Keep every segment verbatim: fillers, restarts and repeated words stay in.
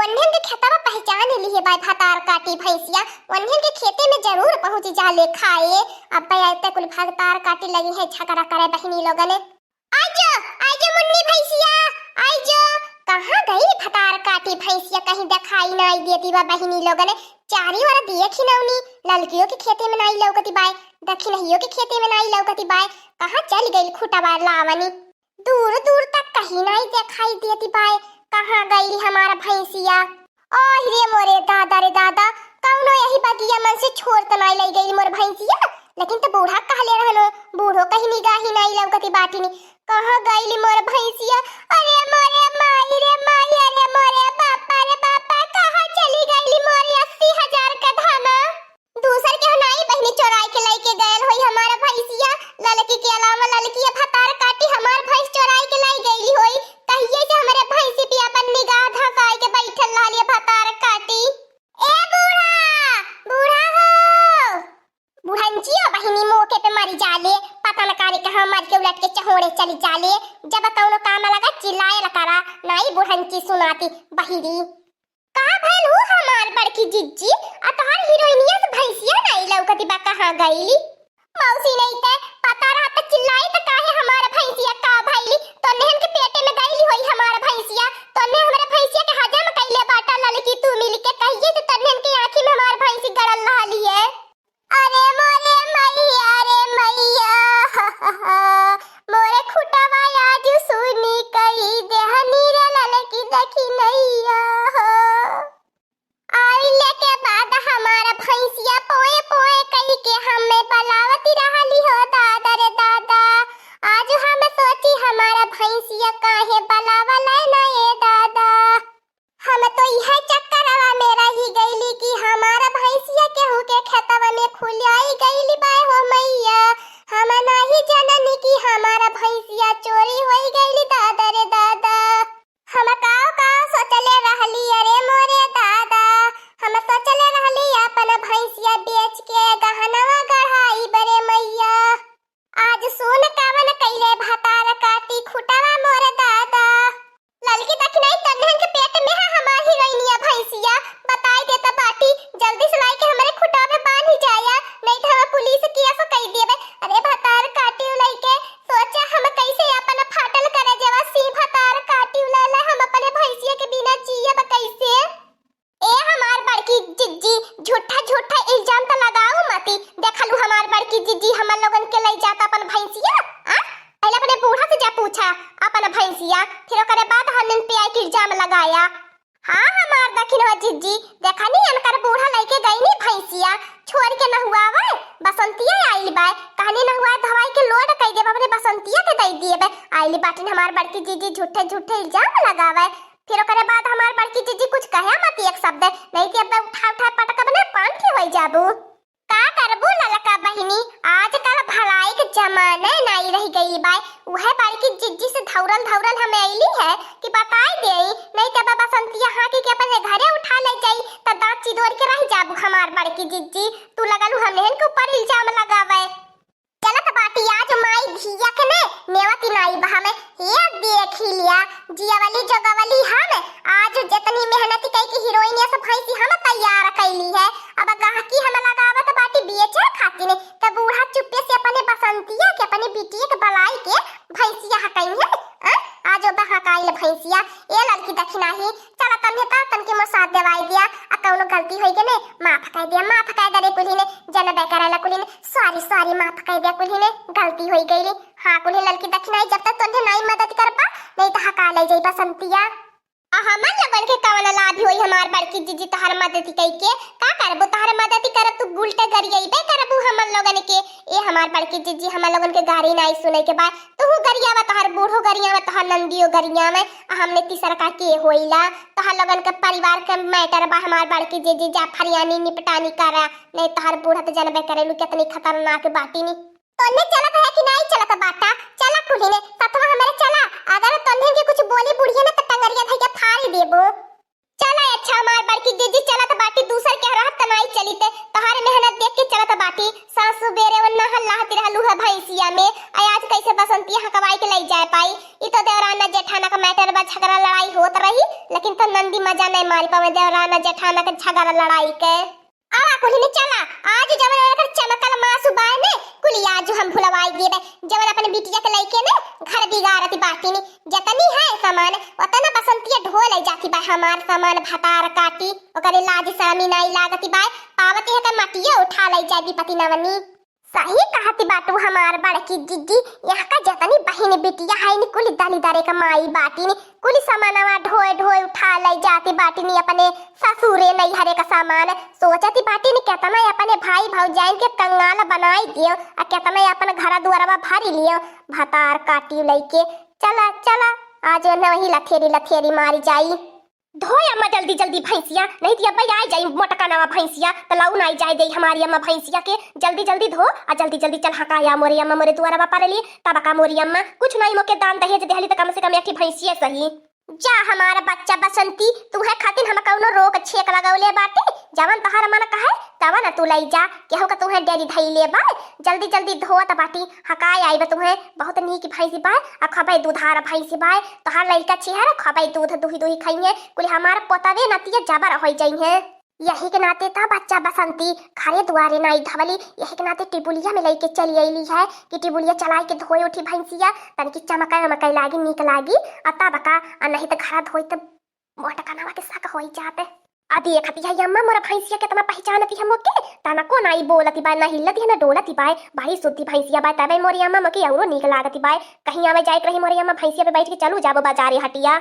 उन्हन के खेतवा पहचान लिहे बाय भतार काटी भैंसिया, उन्हन के खेते में जरूर पहुँच जाले खाए। अब आते कुल भतार काटी लगी है झगड़ा करे बहिनी लोगन। आइजो, आइजो मुन्नी भैंसिया, आइजो। कहाँ गई भतार काटी भैंसिया, कहीं देखाई नाई देती बा बहिनी लोगन। चारी ओर देखी नौनी, ललकियो के खेते में नाई लौकती बाय, दखिनहियो के खेते में नाई लौकती बाय। कहाँ चल गई खुटवा लावनी? दूर दूर तक कहीं नाई देखाई देती बाय, कहाँ गई हमार भैंसिया? ओह रे मोरे दादा रे दादा, कौनो यही बगिया मन से छोड़ त नाई लई गई मोर भैंसिया। लेकिन त बूढ़ा कहले रहनो, बूढ़ो कहीं निगाही नाई लौकती बाटिनी। कहाँ गईली मोर भैंसिया? अरे मोरे माई रे माई, अरे मोरे बापा रे बापा, कहाँ चली गईली मोरे अस्सी हजार का धना? दूसर के नाई बहिनी चोराई के लइके गयल होई हमार भैंसिया। ललकी के अलावा ललकी भतार काटी हमार भैंस चोराई के लाई गईली होई। कहिए से हमरे भैंसी पे अपन निगाह धसाई के बैठल रहली भतार काटी। ए बूढ़ा, बूढ़ा हो। बुढ़ंचियो बहिनी मौके पे मरी जाले, पता न कारे कहाँ मर के उलट के चहोड़े चली जाले। जब कौनो काम लगा चिल्लाए ला करा, नाई बुढ़ंची सुनाती बहिरी। का भइल हो हमार बड़की जिज्जी, आ तोहार हीरोइनिया से भैंसिया नाई लौकती बा, कहाँ गईली? मौसी नहीं ते पता रहा त चिल्लाई त काहे हमार भैंसिया का भइली? तोन्हन के पेटे में गईली होई हमार भैंसिया, तोन्हे हमरे भैंसिया के हजम कइले बाटा ललकी तू मिल के, कहिए त तोन्हन के आँखी में हमार भैंसी गड़ल रहली है। अरे मोरे मैया रे मैया, मोरे खुटवा आजु सुनी कई देहनी रे ललकी दखिनैया हो। आइले के बाद हमार भैंसिया पोए पोए कई के हमें बलावती रहली हो दादा रे दादा। आजु हम सोची हमार भैंसिया काहे बलावल है ना ए दादा। हम तो इहे चक्करवा में रही गईली कि हमार भैंसिया केहू के खेतवा में खुलियाई गईली बाय हो मैया। हम नाही जननी कि हमार भैंसिया चोरी होई गईली दादा रे दादा। हम काव काव सोचले रहली अरे मोरे दादा। हम सोचले रहली अपन भैंसिया बेच के गहनवा गढ़ाई बरे मैया। आज सुन कावन कइले भतार काटी खुटवा मोर दादा। ललकी दखिनाई तन्हन के पेट में है हमार हीरोइनिया भैंसिया। बताई देता बाटी, जल्दी से लाई के हमरे खुटवा पे बांधी जाया, नहीं तो हम पुलिस केस कई देबे। अरे भतार काटी लइके सोचा हम कैसे अपन फाटल करे जवा सी भतार काटी ले ले हम अपने भैंसिया के बिना जियब कैसे? ए हमार बड़की जिज्जी, झूठा झूठा इल्जाम त लगाऊ मती। देखलू हमार बड़की जिज्जी हमन लोगन के लई जाता अपन भैंसिया? आ? पहले अपने बूढ़ा से जा पूछा अपन भैंसिया, फिर ओकरे बाद हमन पे आके इल्जाम लगाया। हाँ हमार दखिनवा जिज्जी, देखनी अनकर बूढ़ा लइके गईनी भैंसिया, छोड़ के नहुआवे, बसंतिया आइल बाय, कहनी नहुआ धवाई के लोड कई देब, अपने बसंतिया के दई दिए। आइल बाटिन हमार बड़की जिज्जी झूठे झूठे इल्जाम लगावे। फिर ओकरे बाद हमार बड़की जिज्जी कुछ कहे मत एक शब्द, नहीं तो अब उठा उठा पटकब ना, पान के होई जाबू। का करबू ललका बहिनी, आजकल भलाई के जमाना नाई रह गई बाय। उहे बड़की जिज्जी से धौरल धौरल हम अइली है कि बताई देई, नहीं तो अब बसंतिया हाँकी के अपने घरे उठा ले जाई, त दांत चिदोर के रह जाबू हमार बड़की जिज्जी। तू लगलू हमहन के ऊपर इल्जाम लगावे। चलत बाटी आज माई धिया के ने नेवती नाई बा हमें। ये देखी लिया, जियावली जोगवली हम आज जितनी मेहनत कई की हीरोइन ये सब भैंसी हम तैयार कैली है। अब गाहकी हम लगावत बाटी बेचे खातिर, त बूढ़ा चुप्पे से अपने बसंतिया के, अपनी बिटिया के बलाई के भैंसिया हकई है। आ? आज ओ बहकाइल भैंसिया, ए ललकी दखिनाही, चला तन्हे त तनके मोर साथ देवाई दिया, आ कौनो गलती होई गने, माफ कर दिया, माफ कर दे रे कुल्ही ने, जनबे करेला कुल्ही ने, सॉरी, सॉरी, माफ कर दिया कुल्ही ने, गलती होई गई रे। हाँ, कुल्ही ललकी दखिनाही, जब तक तोन्हे नाई मदद करबा, नहीं तो हका ले जाई बसंतिया। आ हमन लोगन के कवन लाभ होई हमार बड़की जिज्जी तोहर मदद कई के? का करबू, तोहर मदद करब तू उल्टे गरियाइबे करबू हमन लोगन के। ए हमार बड़की जिज्जी, हमन लोगन के गारी नाई सुने के बा, तू गरियावा, तोहर बूढ़ो गरियावा, तोहर नंदियो गरियावा, आ हमने तीसर का के होइला? तोहर लोगन के परिवार के मैटर बा हमार बड़की जिज्जी, जा फरियानी निपटानी करा, नहीं तोहर बूढ़ा तो जनबे करेलू कितनी खतरनाक बाटी नी। तोन्हे चलत है कि नाई चलत बाटा? चला कुल्ही ने, सथवा हमरे चला, अगर तोन्हे के कुछ बोली बुढ़िया ने तो टंगरिया धई के फाड़ी देबो। चला अच्छा हमार बड़की जिज्जी चलत बाटी, दूसर के रहत त नाई चलित, तोहार मेहनत देख के चलत बाटी। साँझ सुबेरे ओन्ना हल्ला हती रहलू है भैंसिया में, आ आज कैसे बसंतिया हकवाई के लई जाए पाई? ई तो देवराना जेठाना का matter बा, झगड़ा लड़ाई होत रही, लेकिन तो नंदी मजा नहीं मारी पावे देवराना जेठाना के झगड़ा लड़ाई के। आवा कुल्हिन चला, आज जवन ओकर चमकल मासु बाय ने, कुली आज हम भुलवाई देबे। जवन अपन बिटिया के लइके ने घर बिगाड़ती बाटिनी, जतनी है सामान, ओतना बसंतिया ढो ले जाती बा हमार सामान भतार काटी, ओकरे लाज शरमी नाई लागती बा, पावती है के मटिया उठा ले जाए विपति नवनी। सही कहती बाटू हमार बड़की जिज्जी, यहाँ का जतनी बहिन बिटिया है नी कुल दलिदरे का माई बाटिनी, कुल सामानवा ढोए ढोए उठा ले जाती बाटिनी अपने ससुरे नैहरे का सामान। सोचती बाटिनी केतना अपने भाई भौजाइन के कंगाल बनाई दियो, आ केतना अपन घर दुआरवा भरी लियो। भतार काटी लइके चला चला, आज न वही लथेरी लथेरी मारी जाई। धोए अम्मा जल्दी जल्दी भैंसिया, नहीं तो अब्बा आई जाई मोटका नवा भैंसिया, त लऊ नाई जाए देई हमारी अम्मा भैंसिया के। जल्दी जल्दी धो, आ जल्दी जल्दी चल हकाया मोरे अम्मा मोरे दुआरवा पर लिए। तब का मोरी अम्मा कुछ नाई मोके दान दहेज देहली, त कम से कम एक ठी भैंसिया सही। जा हमार बच्चा बसंती, तुहे खातिर हम कौनो रोक छेक लगौले बाटे, जवन तोहर मन कहे तवन तू लई जा, केहू का तुहे डेरी धइले बा। जल्दी जल्दी धोत बाटी, हकाय आइब तुहे, बहुत नीक भैंसी बा, आ खबै दुधार भैंसी बा, तोहार लइका छिहर खबै दूध दुही दुही खइहे, कुल हमार पोतवे नतिया जबर होइ जइहे। यही के नाते त बच्चा बसंती घरे दुआरे नाई धवली, यही के नाते टिबुलिया में लइके चली अइली है कि टिबुलिया चलाई के धोए उठी भैंसिया, तनकी चमकाए उमकाए लागी, नीक लागी। आ तब का, आ नहीं त घरा धोई त मोटका नवा के शक होई जाते। आ देखती है अम्मा मोरा भैंसिया केतना पहचानती है मोके, तना को नाई बोलती बा, ना हिलती है, ना डोलती बा, बड़ी शुद्धि भैंसिया बा, तबे मोरी अम्मा मोके औरो नीक लागती बा। कहीं आवे जाए के रही मोरी अम्मा भैंसिया पे बैठ के चलू जाबो बाजारे हटिया।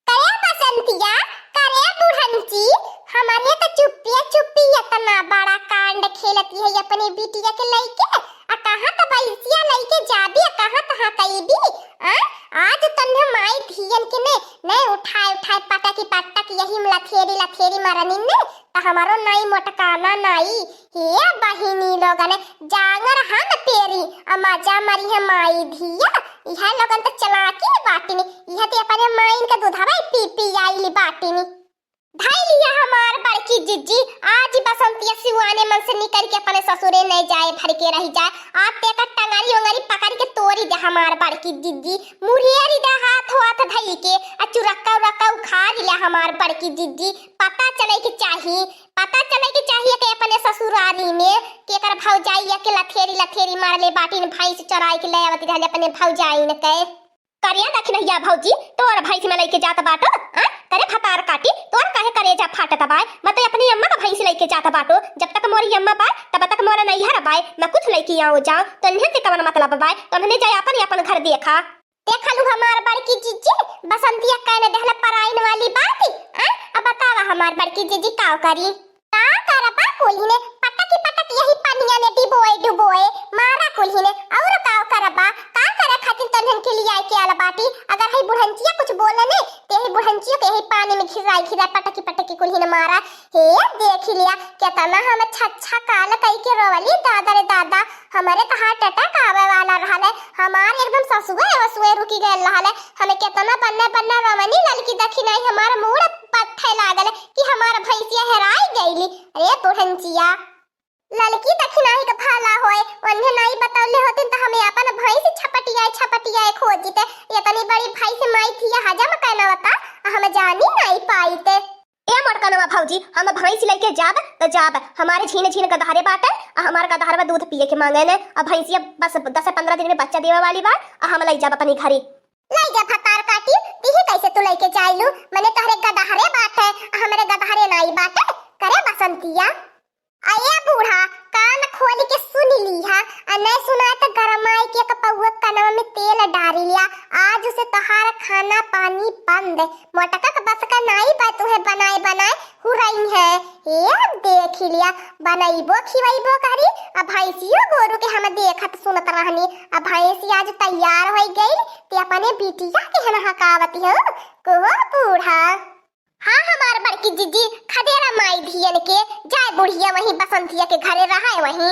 करे बसंतिया, करे बुढ़ंची, हमरे त चुप्पिया चुप्पी एतना बड़ा कांड खेलती है अपनी बिटिया के लइके। आ कहाँ त भैंसिया लइके जाबी, आ कहाँ त हकइबी? आ, आज तन्हे माई धियन के ने, ने उठाए उठाए पटकी पटक यही में लथेरी लथेरी मरनी ने, त हमारो नाई मोटकाना नाई। हे बहिनी लोगन, जांगर हम पेरी, आ मजा मरी है माई धिया। इहे लोगन त चलाकी बाटिनी, इहे त अपने माइन के दूधवा पी पी आइली बाटिनी। धई लिया हमार बड़की जिज्जी, आज बसंतिया सिवाने मन से निकल के अपने ससुरे नहीं जाए, भर के रह जाए। आज तेकर टंगरी उंगरी पकड़ के तोरी दे हमार बड़की जिज्जी, मुरियरी दे हाथ हाथ धई के, आ चुरक्का उरक्का उखाड़ लिया हमार बड़की जिज्जी। पता चले के चाही, पता चले के चाही कि अपने ससुरारी में केकर भौजाई या के लथेरी लथेरी मारले बाटिन, भैंस चराई के ले आवत रहले अपने भौजाइन के। करे दखिनहिया भौजी, तोर भैंस में लइके जात बाटो, आ? करे भतार काटी, तोर काहे करेजा फाटत बाय? मैं तो अपनी अम्मा का भैंस लइके जात बाटो, जब तक मोरी अम्मा बाय, तब तक मोरा नैहर बाय, मैं कुछ लइके आओ जाओ, तो इन्हें से कवन मतलब बाय? तो उन्हें जाए अपन, अपन घर देखा। देखलू हमार बड़की जिज्जी, बसंतिया कहने देहला पराइन वाली बात, आ? अब बतावा हमार बड़की जिज्जी का करी? का करबा कुल्हिने, पटकी पटक यही पनिया में डिबोए डुबोए, मारा कुल्हिने, और का करबा, का करे खातिर तन्हन के लियाए के आल बाटी, अगर हई बुढ़ंचिया कुछ बोले ने, ते हई बुढ़ंचिया के यही पानी में घिराई घिराई पटकी पटकी कुल्हिने मारा। हे देखी लिया, केतना हम छच्छा काल कई के रोवली, दादा रे दादा, हमरे तो heart attack आवे वाला रहल है, हमार एकदम ससुए वसुए रुकी गयल रहल है, हमें केतना बन्ने बन्ने रोवनी, ललकी दखिनाही हमार मूड़ पत्थे लागल कि हमार भैंसिया हेराई गईली। अरे बुढ़ंचिया, ललकी दखिनाही के भला होए, उन्हें नाई बतौले होतिन त हमें अपन भैंस छपटियाए छपटियाए खोजिते, इतनी बड़ी भैंस माई थिया हजम कैना बता, हम जानी नाई पाईते। ए मोटकनवा भौजी, हम भैंस लइके जाब त जाब, हमारे झीन झीन गदहरे बाटे, आ हमार गदहरवा दूध पिए के मांगे ने, आ भैंसिया बस दस पन्द्रह दिन में बच्चा देवे वाली बा, आ हम लई जाब अपनी घरे। लई जा भतार काटी, तिही कैसे तू लइके जाइलू, मने तोहरे गदहरे बाटे, आ हमरे गदहरे नाई बाटे, करे बसंतिया। आ ए बूढ़ा, कान खोल के सुन लीहा, आ नहीं सुनाए त गरमाए के एक पौआ कनवा में तेल डारी लिया। आज से तोहार खाना पानी बंद। मोटका के बस का नाई बा तुहे बनाए बनाए हुरई है। ए देख लिया, बनैबो खिवैबो करी। आ भैंसियो गोरू के हम देखत सुनत रहनी। आ भैंसी आज तैयार होइ गई, ते अपने बिटिया के हन हकावती हो। को बूढ़ा। हाँ, हमार बड़की जिज्जी, खदेड़ा माई धियन के, जाए बुढ़िया वहीं बसंतिया के घरे रहे वहीं।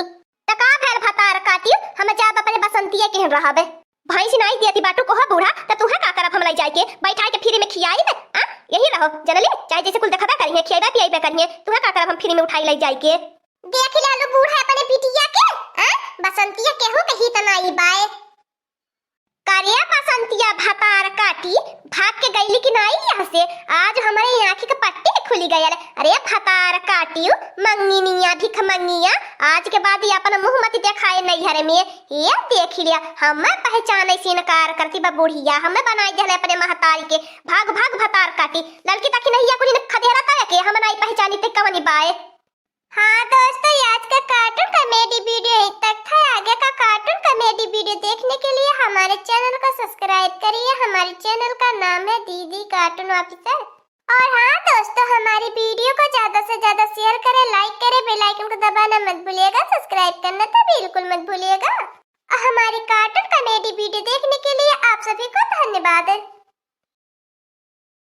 त का भैल भतार काटी, हम जाब अपने बसंतिया के रहबे। भैंसी नाई दियती बाटू कोहा बूढ़ा, त तुहे का करब हम लाई जाइके? बैठाइके फ्री में खियाइब, आ? यही रहो, जनली, चाहे जैसे कुल देखबे करिहे, खियाइबे पियाइबे करिहे, तुहे का करब हम फ्री में उठाई लाई जाइके? देख लालू बूढ़ा अपने बिटिया के, आ? बसंतिया केहू के हित नाई बाए। करे बसंतिया भतार काटी, भाग के गईली कि नाई यहाँ से? आज हमरे आँखी के पट्टी खुली गयल। अरे भतार काटियो, मंगिनिया, भिख मंगिया, आज के बाद ये अपन मुँह मत देखाए नैहर में। ये देख लिया, हमें पहचाने से इनकार करती बा बुढ़िया, हमें बनाई देले अपने महतारी के। भाग, भाग भतार काटी, ललकी तकी नहीं या कुछ खदेरा ता के हम नाई पहचानी ते कवनी बाए। हाँ दोस्तों, ये आज का कार्टून कॉमेडी वीडियो यहीं तक था। आगे का कार्टून कॉमेडी वीडियो देखने के लिए हमारे चैनल को सब्सक्राइब करिए। हमारे चैनल का नाम है दीदी कार्टून ऑफिसर। और हाँ दोस्तों, हमारी वीडियो को ज्यादा से ज्यादा शेयर करें, लाइक करें, बेल आइकन को दबाना मत भूलिएगा, सब्सक्राइब करना तो बिल्कुल मत भूलिएगा। और हमारी कार्टून कॉमेडी वीडियो देखने के लिए आप सभी को धन्यवाद।